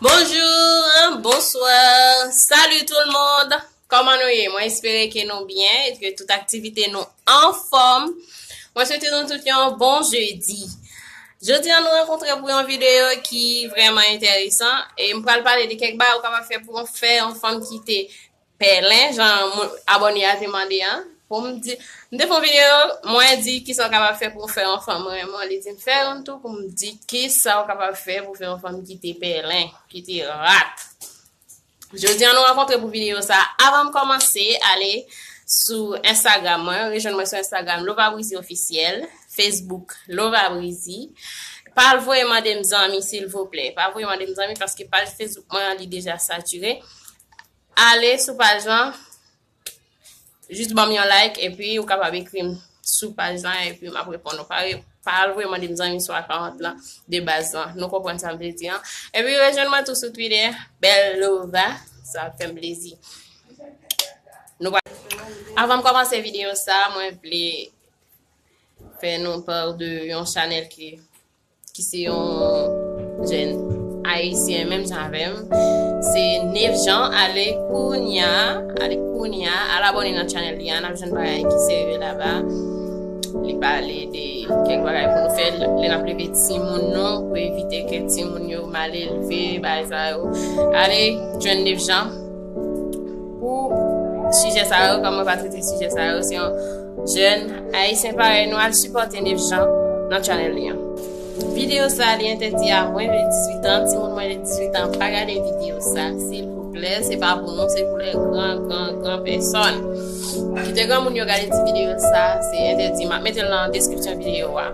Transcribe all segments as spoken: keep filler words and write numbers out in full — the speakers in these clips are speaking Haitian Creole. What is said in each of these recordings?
Bonjou, bonswa, salut tout le monde. Kòman nou ye? Mwen espere ke nou byen e ke tout aktivite nou anfòm. Mwen swete nou tout yon bon jedi. Jodi a nou rankontre pou yon videyo ki vrèman enteresan e m pral pale de kèk bagay ou kapab fè pou w fè yon fanm kite pèlen, jan moun abòne a te mande an. Pou m di, m te fè yon videyo, mwen di kisa w kapab fè pou w fè yon fanm renmen w. Li di m fè youn tou pou m di kisa w kapab fè pou w fè yon fanm kite pèlen, kite rat. Jodi a nou rankontre pou videyo sa. Avan m kòmanse, ale sou Instagram mwen, rejwenn mwen sou Instagram Lova Brizy Officiel, Facebook Lova Brizy. Pa al voye mande m zanmi silvouplè. Pa voye mande m zanmi paske paj Facebook mwen an li deja satire. Ale sou paj lan, jis ban m yon like epi ou kapab ekri m sou paj lan epi m ap reponn ou. Pa, pa al voye mande m zanmi sou akawont lan de baz lan. Nou konprann sa m vle di an. Epi rejwenn mwen tou sou Twitter, Belle Lova. Sa ap fè m plezi. Nou pa... Avan m kòmanse videyo sa, mwen vle fè nou pale de yon chanèl ki ki se yon jèn ayisyen menm jan avè m. Se Nevjan, ale kounya, ale kounya, al abòne nan chanèl li a, n ap jwenn bagay ki serye laba. Li pale de kèk bagay pou nou fè lè n ap leve timoun nou, pou evite ke timoun yo mal elve, bagay sa yo. Ale jwenn Nevjan pou sijè sa yo, kòm mwen pa trete sijè sa yo, se yon jèn ayisyen parèy nou, al sipòte Nevjan nan chanèl li an. Videyo sa li entèdi a mwen de dizuit an, timoun mwen de dizuit an pa gade videyo sa silvouplè, se pa pou nou, se pou lè gran gran gran pèsòn. Kite granmoun yo gade ti videyo sa, se entèdi. M ap mete l nan deskripsyon videyo a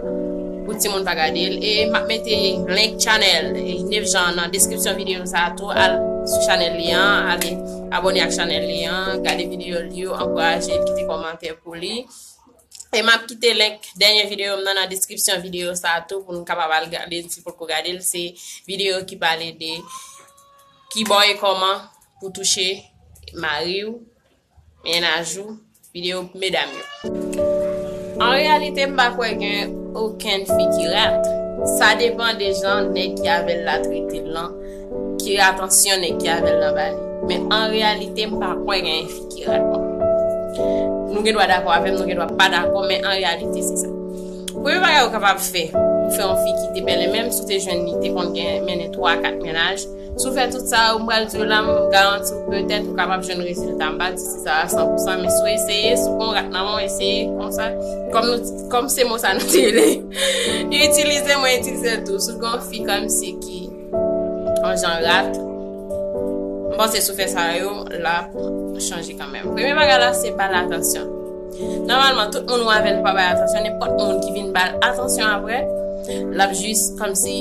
pou timoun pa gade l. E m ap mete link chanèl Nevjan nan deskripsyon videyo sa tou. Al sou chanèl li an, ale abòne ak chanèl li an, gade videyo li yo, ankouraje l, kite kòmantè pou li. E m ap kite link dènye videyo m nan nan deskripsyon videyo sa tou pou nou kapab al gade l si potko gade l. Se videyo ki pale de kibò e kòman pou touche mari w, mennaj ou, videyo medam yo. An reyalite, m pa kwè gen okenn fi ki rat. Sa depann de jan nèg ki avè l la trete l lan, ki atansyon nèg ki avè l lan ba li. Men an reyalite, m pa kwè gen fi ki rat. Bon, nou gen dwa dakò avè m, nou gen dwa pa dakò, men an reyalite, se sa. Premye bagay ou kapab fè pou fè yon fi kite pèlen, menm si w te jwenn li te konn gen mennen twa, kat mennaj, si w fè tout sa yo, m pral di w la, m garanti w petèt ou kapab jwenn rezilta. M pa di se sa a san pou san, men si w eseye, si w gon rat nan men w, eseye konsa. Kòm nou, kòm se mo sa nou te vle itilize, mwen itilize l tou. Si w gon fi kòmsi ki yon jan rat, m panse si w fè sa yo, l ap chanje kanmenm. Premye bagay la, se ba l atansyon. Nòmalman, tout moun ou avè l pa bay atansyon, nenpòt moun ki vin ba l atansyon apre, l ap jis kòmsi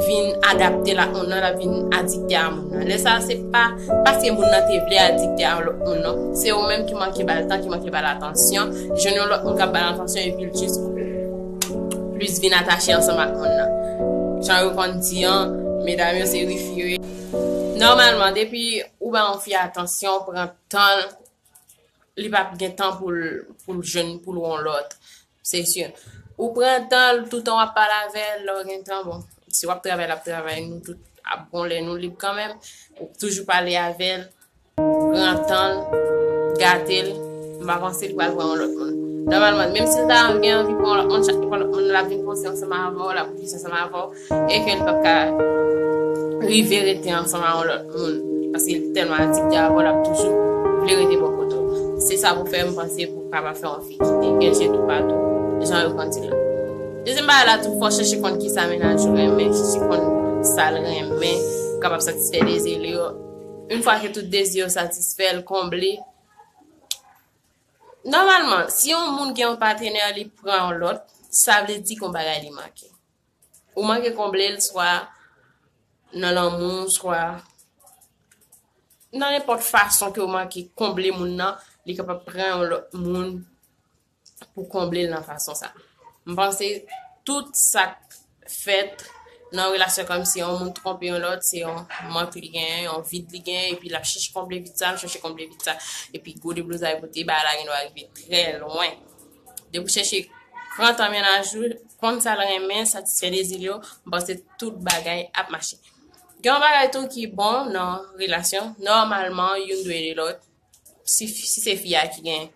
vin adapte l ak moun nan, l ap vin adikte a moun nan. Lè sa a, se pa paske moun nan te vle adikte a lòt moun, non. Se ou menm ki manke ba l tan, ki manke ba l atansyon. Jwenn yon lòt moun k ap ba l atansyon, epi l jis plis vin atache ansanm ak moun nan. Jan yo konn di an, medam yo se wifi yo ye. Nòmalman, depi ou ba yon fi atansyon, pran tan l, li p ap gen tan pou l, pou l jwenn, pou l wè yon lòt. Se si. Ou pran tan l, toutan w ap pale avè l, lè w gen tan, bon, si w ap travay, l ap travay, nou tout ap gon lè nou lib kanmenm, ou toujou pale avè l, pran tan l, gate l, m pa panse li pral pran yon lòt moun. Nòmalman, menm si l ta gen anvi pran yon lòt moun, chak li pran lòt moun, l ap vin panse ansanm avè w, l ap vin ansanm avè w, e ke l p ap ka rive rete ansanm a yon lòt moun, paske li tèlman adikte avè w, l ap toujou vle rete bò kote w. Se sa pou fè m panse pou w kapab fè yon fi kite, gen je toupatou, jan yo konn di l la. Dezyèm bagay la tou, fò w chèche konn kisa mennaj ou renmen, chèche konn sa l renmen, pou w kapab satisfè dezi li yo. Yon fwa ke tout dezi yo satisfè, l konble, nòmalman, si yon moun gen yon patenè, li pran yon lòt, sa vle di gen yon bagay li manke. Ou manke konble l swa nan lanmou, swa nan nenpòt fason ke ou manke konble moun nan, li kapab pran yon lòt moun pou konble l nan fason sa. M panse tout sa k fèt nan yon relasyon kòmsi yon moun twonpe yon lòt, se yon mank li genyen, yon vid li genyen, epi l ap chèche konble vid sa, l chèche konble vid sa, epi gwo deblozay pote, bagay la gen dwa rive trè lwen. Depi w chèche pran tan mennaj ou, konn sa l renmen, satisfè dezi l yo, m panse tout bagay ap mache. Gen yon bagay tou ki bon nan relasyon, nòmalman, youn dwe ede lòt. Si, si se fi a ki gen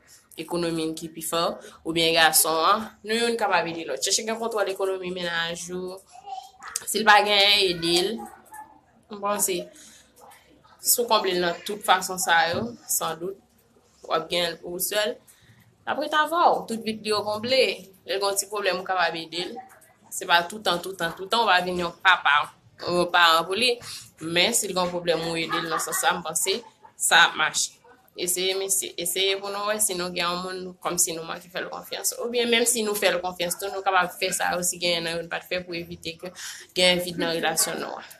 ekonomi ki pi fò, oubyen gason an, nou youn kapab ede lòt. Chèche gen kontwòl ekonomi mennaj ou. Si l pa genyen, ede l. M panse, si w konble l nan tout fason sa yo, san dout, w ap gen l pou ou sèl. L ap ret avè w, tout vid li yo konble. Lè l gen yon ti pwoblèm, ou kapab ede l. Se pa toutan, toutan, toutan, ou pa vin yon papa, yon paran pou li. Men, si l gen yon pwoblèm, ou ede l nan sans sa, m panse, sa ap mache. Eseye, mesye, eseye pou nou wè si nou gen yon moun kòmsi nou manke fè l konfyans. Oubyen, menm si nou fè l konfyans tou, nou kapab fè sa yo si genyen nan yo n pa t fè pou evite ke gen vid nan relasyon nou an.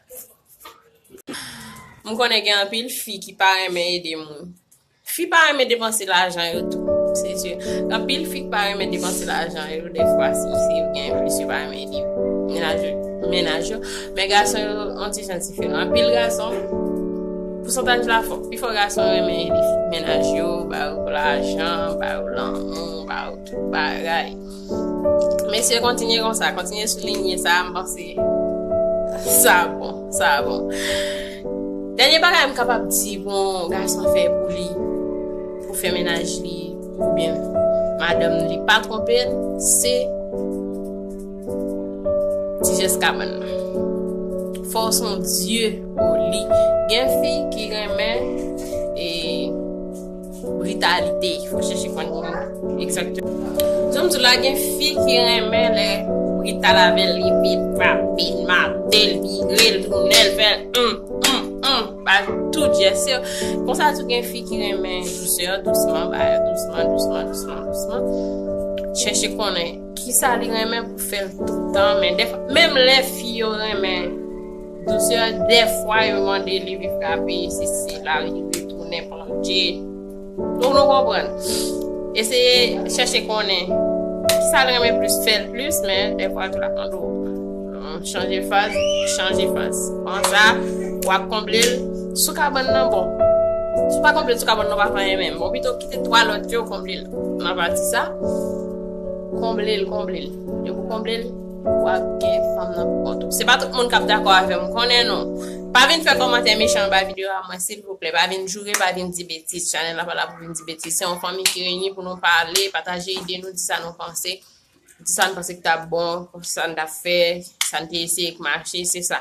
M konnen gen anpil fi ki pa renmen ede moun. Fi pa renmen depanse lajan yo tou, se si. Gen anpil fi ki pa renmen depanse lajan yo, dèfwa si, si yo gen plis, yo pa renmen ede mennaj yo, mennaj yo. Men gason yo, yon ti jan diferan. Anpil gason, pousantaj la fò, pifò gason renmen ede mennaj yo, ba yo lajan, ba yo lanmou, ba yo tout bagay. Mesye, kontinye konsa, kontinye soulinye sa, m panse sa bon, sa bon. Dènye bagay m kapab di pou yon gason fè pou li, pou fè mennaj li, oubyen madanm li pa twonpe l, se ti jès kabann nan. Fò w se yon dye pou li. Gen fi ki renmen, e, britalite. Fò chèche konn egzakteman. Jan m di w la, gen fi ki renmen lè ou brital avè l, li vin frape l, maten l, vire l, tounen l, fè l, hum, hum, hum, ba l tout jès yo. Konsa tou gen fi ki renmen dousè, dousman, ba yo dousman, dousman, dousman, dousman. Chèche konnen kisa li renmen pou fè l tout tan, men dèfwa, menm lè fi yo renmen dousè, dèfwa yo mande li vin frape, sesi, la, li retounen plonje. Donk, nou konprann. Eseye chèche konnen kisa l renmen plis, fè l plis, men dèfwa tou l ap mande w, hmm, chanje faz, chanje faz. Konsa, w ap konble l sou kabann nan, bon. Si w pa konble l sou kabann nan, w pa fè anyen menm. Bon, pito kite twa lòt yo konble l. Nan pati sa, konble l, konble l. Depi w konble l, w ap gen fanm nan pou kont ou. Se pa tout moun k ap dakò avè m, m konnen non. Pa vin fè kòmantè mechan anba videyo a mwen, silvouplè. Pa vin joure, pa vin di betiz. Chanèl la pa la pou vin di betiz. Se yon fanmi ki reyini pou nou pale, pataje ide nou, di sa nou panse. Di sa n panse ki t ap bon, sa n t ap fè, sa n te eseye k mache, se sa.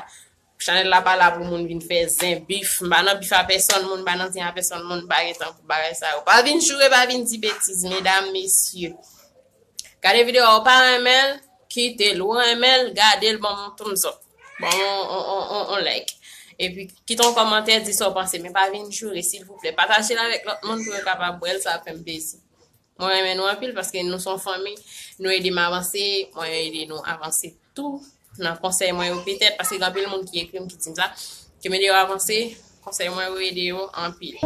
Chanèl la pa la pou moun vin fè zen, bif. M pa nan bif a pèsonn, moun pa nan zen a pèsonn, moun pa gen tan pou bagay sa yo. Pa vin joure, pa vin di betiz, medam, mesye. Gade videyo a, ou pa renmen l, kite l. Ou renmen l, gade l, ban m yon thumbs up. Ban m yon, yon, yon, yon, yon like. Epi, kite yon kòmantè, di sa w panse, men pa vin joure, silvouplè. Pataje l avèk lòt moun pou yo kapab wè l, sa ap fè m plezi. Mwen renmen nou anpil paske nou se yon fanmi, nou ede m avanse, mwen ede nou avanse tou nan konsèy mwen yo petèt, paske gen anpil moun ki ekri m, ki di m sa, ke m ede yo avanse, konsèy mwen yo ede yo anpil.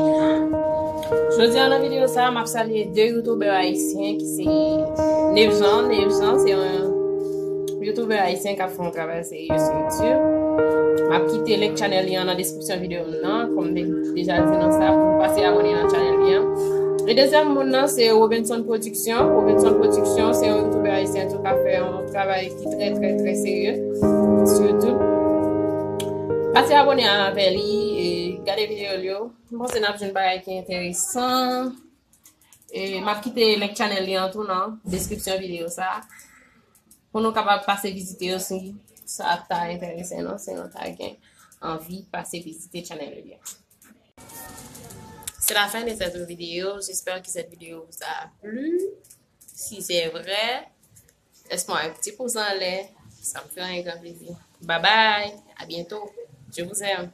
Jodi a nan videyo sa, m ap salye de youtubè ayisyen ki se Nevjan. Nevjan se yon youtubè ayisyen k ap fè yon travay serye sou YouTube. M ap kite link channel li an nan deskripsyon videyo m nan, kòm m te deja di nan sa, pou nou pase abòne nan channel li an. E dezyèm moun nan, se Robinson Production. Robinson Production, se yon youtubè ayisyen tou k ap fè yon travay ki trè, trè, trè serye sou YouTube. Pase abòne avè li e gade videyo l yo. M panse n ap jwenn bagay ki enteresan. E m ap kite link channel li an tou nan deskripsyon videyo sa. Pou nou kapab pase vizite yo si sa ta enterese nou, si nou ta gen anvi pase vizite channel li an. C'est la fin de cette vidéo. J'espère que cette vidéo vous a plu. Si c'est vrai, laisse-moi un petit pouce en l'air. Ça me fait un grand plaisir. Bye bye. À bientôt. Je vous aime.